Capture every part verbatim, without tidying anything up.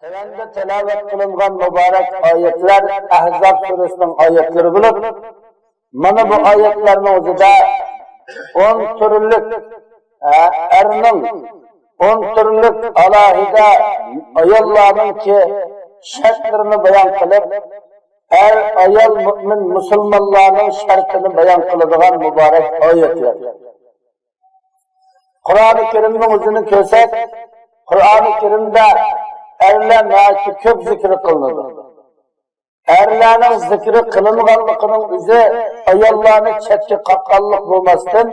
تۆۋەندە تىلاۋەت قىلىنغان مۇبارەك ئايەتلەر ئەھزاب سۈرىسىنىڭ ئايەتلىرى بولۇپ، مانا بۇ ئايەتلەرنىڭ ئۆزىدە ئون تۈرلۈك، ئە، ئەرنىڭ ئون تۈرلۈك ئالاھىدە ئاياللارنىڭكى شەرتلىرىنى بايان قىلىپ، ئەر، ئايال، مۇئمىن، مۇسۇلمانلارنىڭ شەرتىنى بايان قىلىدىغان مۇبارەك ئايەتلەر. قۇرئانى كەرىمنىڭ ئۆزىنى كۆرسەك، قۇرئانى كەرىمدە ئەرلەر ناھايىتى كۆپ زىكرى قىلىنىدۇ. ئەرلەرنىڭ زىكرى قىلىنغانلىقىنىڭ ئۆزى ئاياللارنى چەتكە قاققانلىق بولماستىن،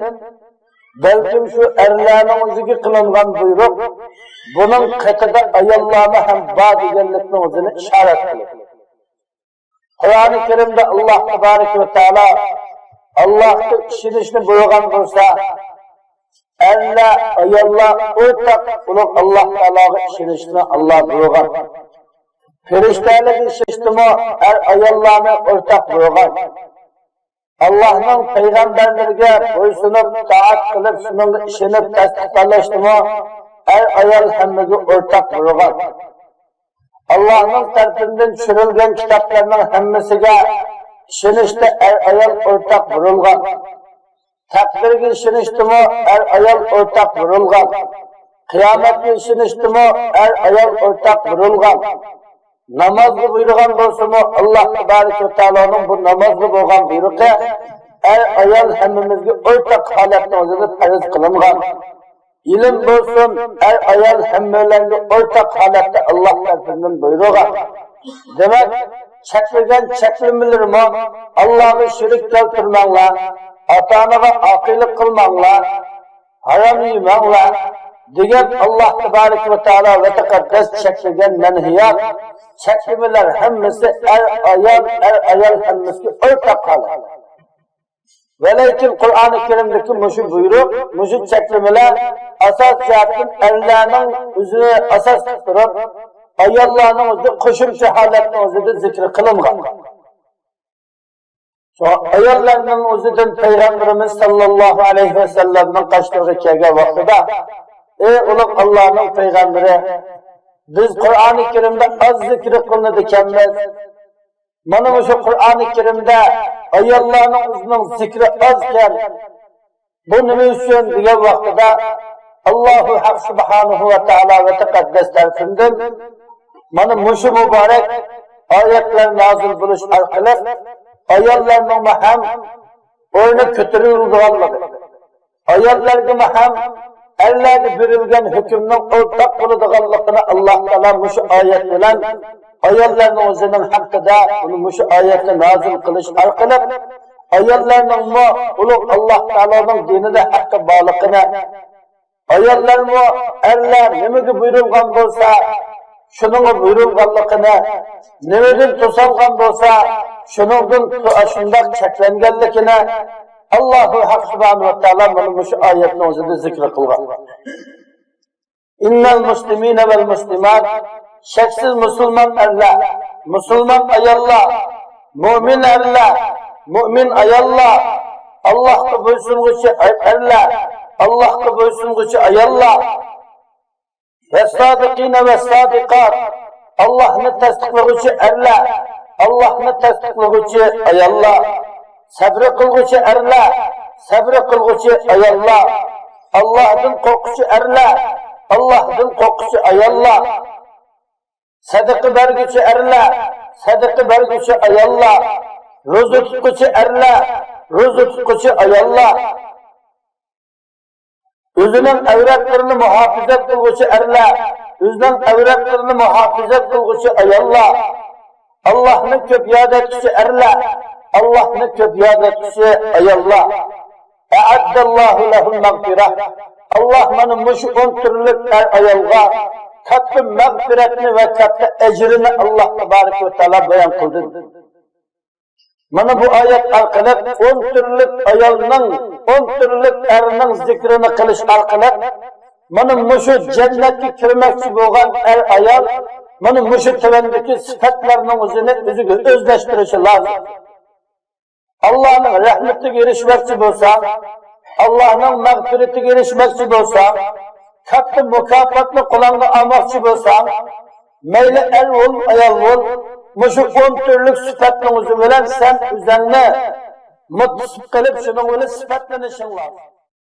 بەلكىم شۇ ئەرلەرنىڭ ئۆزىگە قىلىنغان بۇيرۇق بۇنىڭ قېتىدا ئاياللارمۇ ھەم بار دېگەنلىكنىڭ ئۆزىنى ئىشارەت قىلىدۇ. قۇرئانى كەرىمدە ئاللاھ تەبارەك ۋە تائالا ئاللاھقا ئىشىنىشنى بۇيرۇغان بولسا، ئەرلەر، ئاياللار ئورتاق ئۇلۇغ ئاللاھ تائالاغا ئىشىنىشنى ئاللاھ بۇيرۇغان. پەرىشتىلەرگە ئىشىنىشتىمۇ ئەر ئاياللارنى ئورتاق بۇيرۇغان. ئاللاھنىڭ پەيغەمبەرلىرىگە بويسۇنۇپ، تائەت قىلىپ، شۇنىڭغا ئىشىنىپ تەستىقلاشنىمۇ ئەر ئايال ھەممىگە ئورتاق بۇيرۇغان. ئاللاھنىڭ تەرىپىدىن چۈشۈرۈلگەن كىتابلارنىڭ ھەممىسىگە ئىشىنىشتە ئەر ئايال ئورتاق بۇيرۇلغان. تەقدىرگە ئىشىنىشتىمۇ ئەر ئايال ئورتاق بۇيرۇلغان. قىيامەتكە ئىشىنىشتىمۇ ئەر ئايال ئورتاق بۇيرۇلغان. نامازغا بۇيرۇغان بولسىمۇ، ئاللاھ تەبارەك ۋە تائالانىڭ بۇ نامازغا بولغان بۇيرۇقى ئەر ئايال ھەممىمىزگە ئورتاق ھالەتنىڭ ئۆزىدە پەرز قىلىنغان. ئىلىم بولسۇن، ئەر ئايال ھەممەيلەنگە ئورتاق ھالەتتە ئاللاھ تەرىپىدىن بۇيرۇلغان. دېمەك، چەكلىگەن چەكلىمىلىرىمۇ ئاللاھقا شېرىك كەلتۈرمەڭلار، ئاتا-ئانىغا ئاقىلىق قىلماڭلار، ھارام يېمەڭلار دېگەن ئاللاھ تەبارەك ۋە تائالا ۋە تەقەددەس چەكلىگەن مەنھىيات، چەكلىمىلەر ھەممىسى ئەر-ئايال، ئەر-ئايال ھەممىسىگە ئورتاق ھالەت. ۋەلەكىن قۇرئانى كەرىمدىكى مۇشۇ بۇيرۇق، مۇشۇ چەكلىمىلەر ئاساس جەھەتتىن ئەرلەرنىڭ ئۆزىنى ئاساس تۇتۇپ تۇرۇپ، ئاياللارنىڭ ئۆزى قوشۇمچە ھالەتنىڭ ئۆزىدە زىكرى قىلىنغان. شۇڭا ئاياللارنىڭ ئۆزىدىن پەيغەمبىرىمىز ساللاللاھۇ ئەلەيھى ۋەسەللەمنىڭ قاشلىرىغا كەلگەن ۋاقتىدا، ئەي ئۇلۇغ ئاللاھنىڭ پەيغەمبىرى، بىز قۇرئانى كەرىمدە ئاز زىكرى قىلىنىدىكەنمىز. مانا مۇشۇ قۇرئانى كەرىمدە ئاياللارنىڭ ئۆزىنىڭ زىكرى ئازكەن، بۇ نېمە ئۈچۈن دېگەن ۋاقتىدا، ئاللاھۇ ھەق سۇبھانەھۇ ۋە تائالا ۋە تەقەددەس تەرىپىدىن مانا مۇشۇ مۇبارەك ئايەتلەر نازىل بولۇش ئارقىلىق ئاياللارنىڭمۇ ھەم ئورنى كۆتۈرۈلىدىغانلىقى، ئاياللارغىمۇ ھەم ئەرلەرگە بېرىلگەن ھۆكۈمنىڭ ئورتاق بولىدىغانلىقىنى ئاللاھ تائالا مۇشۇ ئايەت بىلەن ئاياللارنىڭ ئۆزىنىڭ ھەققىدە ئۇنى مۇشۇ ئايەتنى نازىل قىلىش ئارقىلىق ئاياللارنىڭمۇ ئۇلۇغ ئاللاھ تائالانىڭ دىنىدا ھەققى بارلىقىنى، ئاياللارمۇ ئەرلەر نېمىگە بۇيرۇلغان بولسا، شۇنىڭغا بۇيرۇلغانلىقىنى، نېمىدىن توسالغان بولسا، شۇنىڭدىن تو-، شۇنداق چەكلەنگەنلىكىنى ئاللاھۇ ھەق سۇبھانەھۇ ۋە تائالا مانا مۇشۇ ئايەتنىڭ ئۆزىدە زىكرى قىلغان. ئىننەل مۇسلىمىنە ۋەل مۇسلىمات، شەكسىز مۇسۇلمان ئەرلەر، مۇسۇلمان ئاياللار، مۇئمىن ئەرلەر، مۇئمىن ئاياللار، ئاللاھقا بويسۇنغۇچى ئەرلەر، ئاللاھقا بويسۇنغۇچى ئاياللار، ۋەسسادىقىنە ۋەسسادىقات، ئاللاھنى تەستىقلىغۇچى ئەرلەر، ئاللاھنى تەستىقلىغۇچى ئاياللار، سەبرى قىلغۇچى ئەرلەر، سەبرى قىلغۇچى ئاياللار، ئاللاھدىن قورققۇچى ئەرلەر، ئاللاھدىن قورققۇچى ئاياللار، سەدىقە بەرگۈچى ئەرلەر، سەدىقە بەرگۈچى ئاياللار، روزا تۇتقۇچى ئەرلەر، روزا تۇتقۇچى ئاياللار، ئۆزىنىڭ ئەۋرەتلىرىنى مۇھاپىزەت قىلغۇچى ئەرلەر، ئۆزىنىڭ ئەۋرەتلىرىنى مۇھاپىزەت قىلغۇچى ئاياللار، ئاللاھنى كۆپ ياد ئەتكۈچى ئەرلەر، ئاللاھنى كۆپ ياد ئەتكۈچى ئاياللار. ئەئەددەللاھۇ لەھۇم مەغفىرە. ئاللاھ مانا مۇشۇ ئون تۈرلۈك ئەر-ئايالغا كاتتا مەغپىرەتنى ۋە كاتتا ئەجرىنى ئاللاھ تەبارەك ۋە تائالا بايان قىلدى. مانا بۇ ئايەت ئارقىلىق ئون تۈرلۈك ئايالنىڭ، ئون تۈرلۈك ئەرنىڭ زىكرىنى قىلىش ئارقىلىق مانا مۇشۇ جەننەتكە كىرمەكچى بولغان ئەر-ئايال مانا مۇشۇ تۆۋەندىكى سۈپەتلەرنىڭ ئۆزىنى ئۆزىگە ئۆزلەشتۈرۈشى لازىم. ئاللاھنىڭ رەھمىتىگە ئېرىشمەكچى بولساڭ، ئاللاھنىڭ مەغپىرىتىگە ئېرىشمەكچى بولساڭ، كاتتا مۇكاپاتنى قولۇڭغا ئالماقچى بولساڭ، مەيلى ئەر بول، ئايال بول، مۇشۇ ئون تۈرلۈك سۈپەتنىڭ ئۆزى بىلەن سەن ئۆزۈڭنى مۇتتەسىپ قىلىپ، شۇنىڭ بىلەن سۈپەتلىنىشىڭ لازىم.